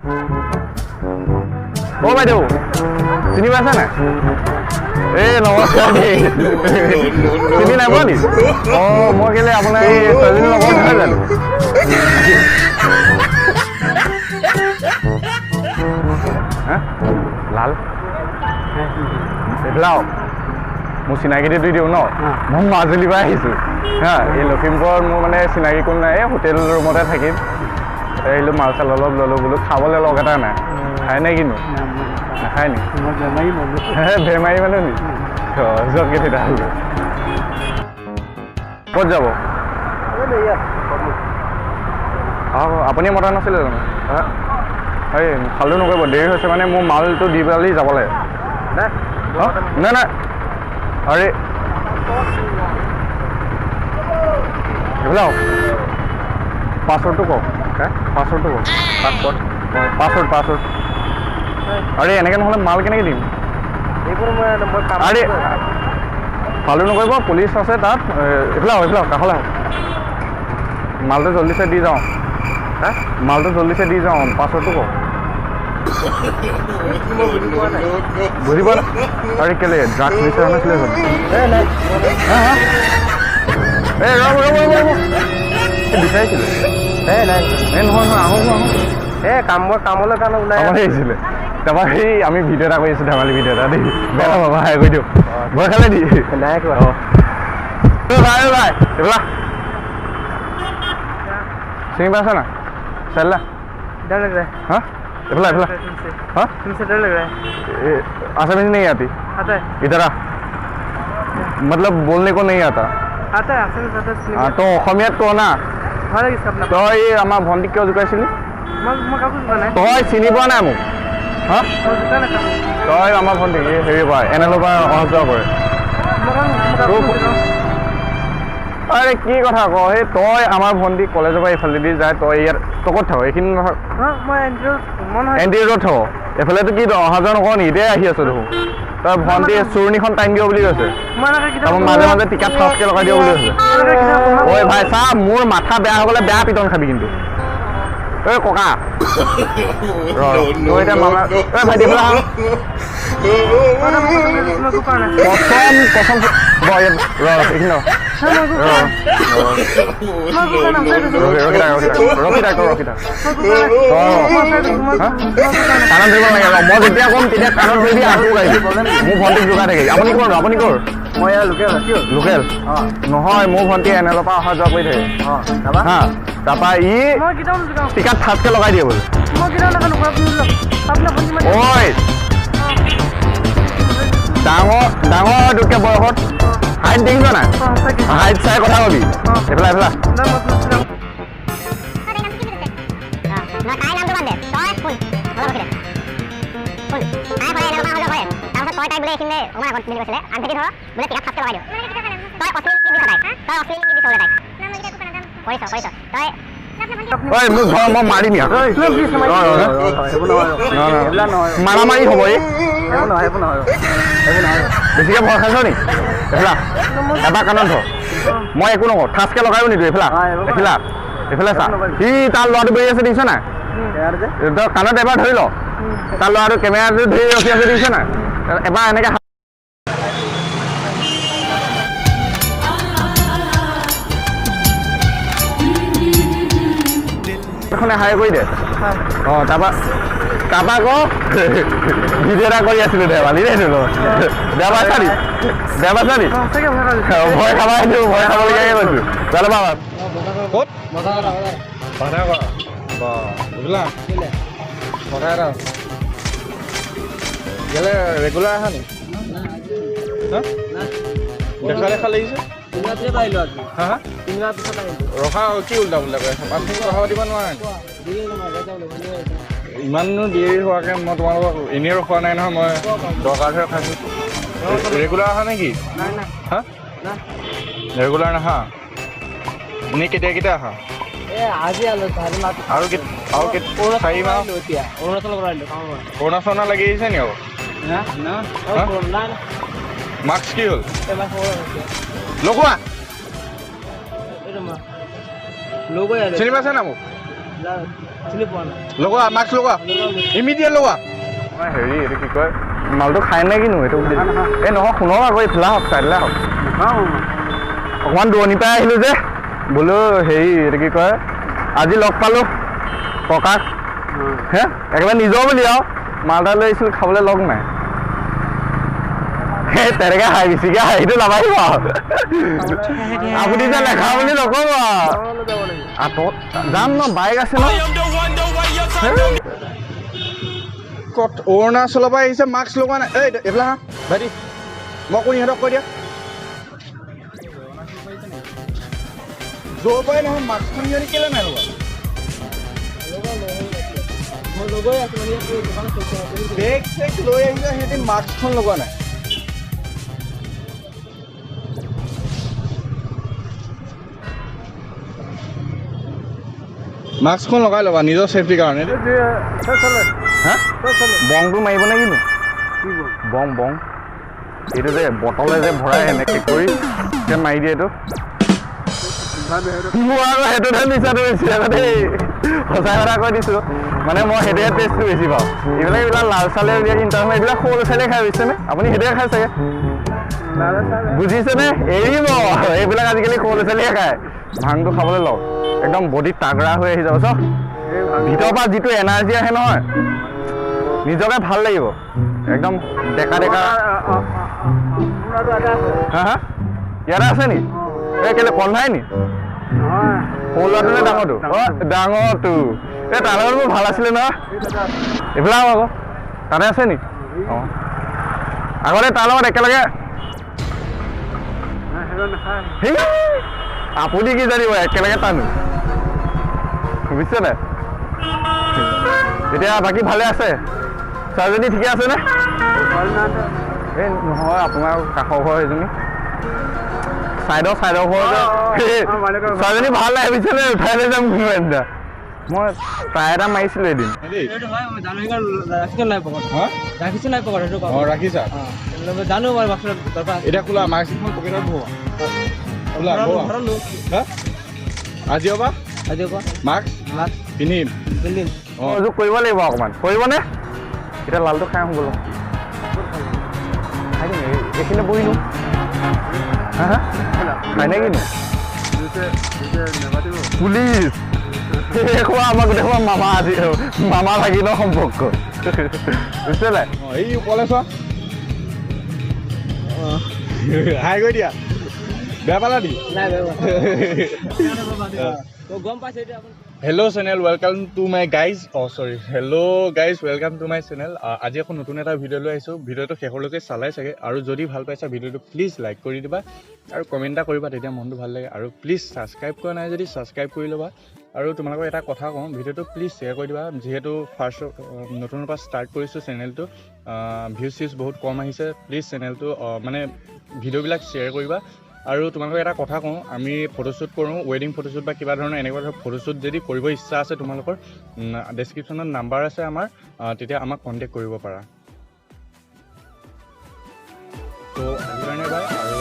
অ' বাইদেউ, চিনি পাইছা নাই? এই নমস্কাৰ দেই। চিনি নাই পোৱা নি? অঁ, মই কেলে আপোনাৰ এই ছোৱালীজনীৰ লগত নহয় জানো? হা? লাল এইফালে আহক, মোৰ চিনাকিটো দি দিওঁ ন। মই মাজুলীৰ পৰা আহিছোঁ হা। এই লখিমপুৰত মোৰ মানে চিনাকি কোনো নাই, এই হোটেল ৰুমতে থাকিম। তাতে আহিলোঁ, মাল চাল অলপ ল'লোঁ, বোলো খাবলৈ লগ এটা নাই। খাই নে কিনো? নাখায় নি? বেমাৰী মানুহ নি? অঁ, যাওক তেতিয়াহ'লে। ক'ত যাব? অঁ, আপুনি মতা নাছিলে জানো? এই ফাল্টু নকৰিব, দেৰি হৈছে মানে মোৰ মালটো দি পেলাই যাব লাগে। নাই নাই, আৰে এইফালে আহক। পাছৱৰ্ডটো কওক। পাছৱৰ্ডটো কওক। Password, password, password. আৰে এনেকৈ নহ'লে মাল কেনেকৈ দিম? আৰে ফাল্টু নকৰিব, পুলিচ আছে তাত। এইফালে আহক, এইফালে আহক, কাষলৈ আহক। মালটো জল্দিছে দি যাওঁ। হা, মালটো জল্দিছে দি যাওঁ। পাছৱৰ্ডটো কওক। বুজি পোৱা নাই? আৰে কেলে ড্ৰাগছ বিচৰা নাছিলে জানো? হা হা, এই ৰ'ব ৰ'ব ৰ'ব ৰ'ব, এই বিচাৰিছিলে। এই নহয় নহয়, আহক আহক। এই কাম, মই কামলৈ কাৰণে ওলাই কামলৈ আহিছিলে। তাৰপৰা সেই আমি ভিডিঅ' এটা কৰি আছোঁ, ধেমালি ভিডিঅ' এটা দেই, বেয়া নাপাব, হাই কৰি দিয়ক। ভয় খালে নি? নাই কোৱা। অঁ ভাই, ভাই, এইফালে চিনি পাইছা না? চাল্লা। डर लग रहा है। हाँ, এইফালে, এইফালে। तुमसे। हाँ? तुमसे डर लग रहा है। आसामीज नहीं आती? आता है। इधर आ। मतलब बोलने को नहीं आता? आता है, आसामीज आता है। हाँ, तो অসমীয়াত ক না। ভাল লাগিছে আপোনাক। তই এই আমাৰ ভণ্টিক কিয় জোকাইছিলি? মই কাকো জোকা নাই। তই চিনি পোৱা নাই মোক? হা? মই জোকা নাই কাকো। তই আমাৰ ভণ্টিক এই হেৰিৰ পৰা, এন এলৰ পৰা অহা যোৱা কৰে। মই কাকো জোকা। আৰে কি কথা ক? সেই তই আমাৰ ভণ্টি কলেজৰ পৰা এইফালেদি যায়, তই ইয়াত, তই ক'ত থাক? এইখিনি নহয়। মই এন টি মই নহয়। এন টি ৰোডত থাক। এইফালেতো কি তই অহা যোৱা নকৰ নি? এতিয়াই আহি আছ দেখোন। তই ভণ্টি চুৰণিখন টাইম দিব বুলি কৈছে। মই এনেকৈ কেতিয়াও তাৰপৰা মাজে মাজে টিকাত ফাৰ্ষ্টকে লগাই দিব বুলি কৈছে। এনেকৈ কেতিয়াও ঐ ভাই চা, মোৰ মাথা বেয়া হৈ গ'লে বেয়া পিটন খাবি কিন্তু। ঐ ককা, ৰ ৰ, তই এতিয়া মামা। ঐ ভাইটি, এইফালে আহ। মই একো কৰা নাই। কচম কচম, ব ইয়াত ৰ, ৰ, এইখিনি ৰ। মই একো ৰ। কৰা নাই। মই একো কৰা নাই, সঁচাই কৈছোঁ। ৰখি ৰখি থাক, ৰখি থাক, ৰখি থাক, তই ৰখি থাক। মই একো কৰা নাই। তই মই সঁচাই কৈছোঁ, হা? মই একো কৰা নাই। কাণত ধৰিব নালাগে, ৰ। মই যেতিয়া ক'ম তেতিয়া কাণত ধৰিবি, আঁঠু গাড়ী। মোৰ ভণ্টিক জোকাই থাকে। আপুনি ক'ৰ? আপুনি ক'ৰ? মই ইয়াৰ লোকেল, কিয়? লোকেল নহয়, মোৰ ভণ্টি এন এলৰ পৰা অহা যোৱা কৰি থাকে। অঁ, তাৰপৰা? হা, তাৰপৰা ই মই কেতিয়াও নোজোকাওঁ। টিকাত ফাৰ্ষ্টকে লগাই দিয়ে বোলে। মই কেতিয়াও নাজানো। আপুনি লওক, আপোনাৰ ভণ্টি মাতি। ঐ ডাঙৰ ডাঙৰ, তোতকে বয়সত হাইট দেখিছ নাই? অঁ, সঁচাকৈ। হাইট চাই কথা কবি। এইফালে, এইফালে। নাই, মই নোজোকাওঁ। নহয়, তাইৰ নামটো বাদ দে। তই শুন, অলপ ৰখি দে। শুন, তাই সদায় এনেকুৱা অহা যোৱা কৰে। তাৰপাছত তই তাইক বোলে এইখিনিতে অকণমান আগত বুলি কৈছিলে, আগভেটি ধৰ বোলে, টিকাত ফাৰ্ষ্টকে লগাই দিওঁ। তই অশ্লীল ইংগিত দিছ তাইক। তই অশ্লীল ইংগিত দিছ বোলে তাইক। কৰিছ, কৰিছ তই। ঐ মোক ধৰ, মই মাৰিম ইয়াক। ৰ, ৰ, ৰ। মাৰামাৰি হ'ব এই। বেছিকে ভয় খাইছ নি? এইফালে এবাৰ কাণত ধৰ, মই একো নকওঁ, ঠাচকে লগাইও নিদিওঁ। এইফালে, এইফালে, এইফালে চা। সি তাৰ ল'ৰাটো বহি আছে, দেখিছ নাই? তই কাণত এবাৰ ধৰি ল। তাৰ ল'ৰাটো কেমেৰাটো ধৰি ৰখি আছে, দেখিছ নাই? এবাৰ এনেকে খনে হাই কৰি দে। অঁ, তাৰপৰা আকৌ ভিডিঅ' এটা কৰি আছিলোঁ, ধেমালি দেই তোৰ লগত। বেয়া পাইছা নি? বেয়া পাইছা নি? মই সঁচাকৈ ভয় খালোঁ। ভয় খাবা, সেইটো ভয় খাবলগীয়াকে কৈছোঁ। বেয়া নাপাবা। ক'ত বাধা কৰা বা বুজিলা কথা এটা, ইয়ালৈ ৰেগুলাৰ আহা নি? হা, দেখা দেখা লাগিছে। হা হা, ৰখা, কি উল্টা পুল্টা কৈ আছা? 5 মিনিট কথা পাতিব নোৱাৰা নি? ইমাননো দেৰি হোৱাকে মই তোমালোকক এনেই ৰখোৱা নাই নহয়, মই দৰকাৰহে ৰখাইছোঁ। ৰেগুলাৰ আহা নেকি? হা, ৰেগুলাৰ নাহা? এনেই কেতিয়া কেতিয়া আহা? আৰু আৰু 4 মাহ কৰোণা চৰোণা লাগি আহিছে নি আকৌ? মাস্ক কি হ'ল লগোৱা? চিনি পাইছা না মোক? লগোৱা, মাস্ক লগোৱা, ইমিডিয়েট লগোৱা। হেৰি, এইটো কি কয়, মালটো খাই নে কিনো এইটো? এই নহয়, শুনক আকৌ, এইফালে আহক, চাইডলৈ আহক। অকণমান দূৰণিৰ পৰাই আহিলোঁ যে, বোলো হেৰি, এইটো কি কয়, আজি লগ পালোঁ ককাক হে, একেবাৰে নিজৰ বুলি। আৰু মাল এটা লৈ আহিছিলোঁ খাবলৈ, লগ নাই। সেই তেনেকৈ হাঁহি, বেছিকৈ হাঁহিটো নামাৰিব আৰু। আপুনি যে নাখাওঁ বুলি নক'ব আৰু। আঁতৰত যাম ন, বাইক আছে ন। ক'ত অৰুণাচলৰ পৰা আহিছে, মাস্ক লগোৱা নাই। এই এইফালে আহা ভাইটি, মই কোন ইহঁতক কৈ দিয়া। য'ৰ পৰাই নহয়, মাস্কখন সিহঁতি কেলৈ নাই লগোৱা? বেগ চেগ লৈ আহিছে সিহঁতি, মাস্কখন লগোৱা নাই। মাস্কখন লগাই ল'বা নিজৰ ছেফটিৰ কাৰণে। হা, বংটো মাৰিব নে কিনো? বং বং, এইটো যে বটলে যে ভৰাই সেনেকে কৰি যে মাৰি দিয়ে, এইটো মোৰ আৰু সেইটোতহে নিচাটো বেছি আকৌ দেই। সঁচা কথা কৈ দিছোঁ, মানে মই সেইটোহে টেষ্টটো বেছি পাওঁ। এইবিলাক এইবিলাক লাল চালে, এইবিলাক ইণ্টাৰনেট, এইবিলাক সৰু ল'ৰা ছোৱালীয়ে খাই, বুজিছেনে? আপুনি সেইটোৱে খাই চাগে, বুজিছেনে? এৰিব এইবিলাক, আজিকালি সৰু ল'ৰা ছোৱালীয়ে খায়। ভাংটো খাবলৈ লওক, একদম বডিত তাগৰা হৈ আহি যাব। চাওক, ভিতৰৰ পৰা যিটো এনাৰ্জি আহে নহয়, নিজকে ভাল লাগিব, একদম ডেকা ডেকা। হা হা, ইয়াতে আছে নি? এই কেলে কন্ধাই নি? সৰু ল'ৰাটো নে ডাঙৰটো? অ ডাঙৰটো। এই তাৰ লগত মোৰ ভাল আছিলে নহয়। এইফালে আহক আকৌ, তাতে আছে নি? অঁ, আগতে তাৰ লগত একেলগে। সেই, আপুনি কি জানিব, একেলগে টানো, বুজিছে নাই? এতিয়া বাকী ভালে আছে? ছোৱালীজনী ঠিকে আছেনে? এই নহয়, আপোনাৰ কাষৰ ঘৰ সেইজনী, চাইডৰ ঘৰ যে, সেই ছোৱালীজনী ভাল লাগে, বুজিছেনে? উঠাই লৈ যাম কোনোবা এদিনা। মই ট্ৰাই এটা মাৰিছিলোঁ এদিন। দেই। সেইটো হয়, মই জানো, সেইকাৰণে ৰাখিছো নাই পকত। হা। ৰাখিছো নাই পকত সেইটো। অঁ, ৰাখিছা। জানো বাৰু, বাক্সত দৰকাৰ আছে। এতিয়া খোলা, মাস্কখন পকেটত ভৰোৱা, খোলা, ভৰোৱা। ভৰালো। হা, আজিৰ পৰা আজিৰ পৰা মাস্ক মাস্ক পিন্ধিম। পিন্ধিম। অঁ। সহযোগ কৰিব লাগিব অকণমান, কৰিবনে? এতিয়া লালটো খাই আহোঁ ব'লক। খাই দিম, এইখিনি বহিনো। হা হা, খাই নে কিনো? পুলিচ খোৱা, আমাৰ গোটেই মামা, আজি মামা ভাগিনৰ সম্পৰ্ক, বুজিছে নাই? অঁ, এই ওপৰলৈ চোৱা, হাই কৰি দিয়া। বেয়া পালা নি? নাই, বেয়া গম পাইছে এতিয়া আপুনি। Hello channel, welcome to my guys, oh sorry, hello guys, welcome to my channel. আজি আকৌ নতুন এটা ভিডিঅ' লৈ আহিছোঁ। ভিডিঅ'টো শেষলৈকে চালাই চাগে, আৰু যদি ভাল পাইছা ভিডিঅ'টো প্লিজ লাইক কৰি দিবা আৰু কমেণ্ট এটা কৰিবা, তেতিয়া মনটো ভাল লাগে। আৰু প্লিজ ছাবস্ক্ৰাইব কৰা নাই যদি ছাবস্ক্ৰাইব কৰি ল'বা। আৰু তোমালোকক এটা কথা কওঁ, ভিডিঅ'টো প্লিজ শ্বেয়াৰ কৰি দিবা, যিহেতু ফাৰ্ষ্ট নতুনৰ পৰা ষ্টাৰ্ট কৰিছোঁ চেনেলটো, ভিউজ চিউজ বহুত কম আহিছে। প্লিজ চেনেলটো মানে ভিডিঅ'বিলাক শ্বেয়াৰ কৰিবা। আৰু তোমালোকক এটা কথা কওঁ, আমি ফটোশ্বুট কৰোঁ, ৱেডিং ফটোশ্বুট বা কিবা ধৰণৰ এনেকুৱা ধৰণৰ ফটোশ্বুট যদি কৰিব ইচ্ছা আছে তোমালোকৰ, ডেছক্ৰিপশ্যনত নাম্বাৰ আছে আমাৰ, তেতিয়া আমাক কণ্টেক্ট কৰিব পাৰা। ত' আজিৰ কাৰণে বাই আৰু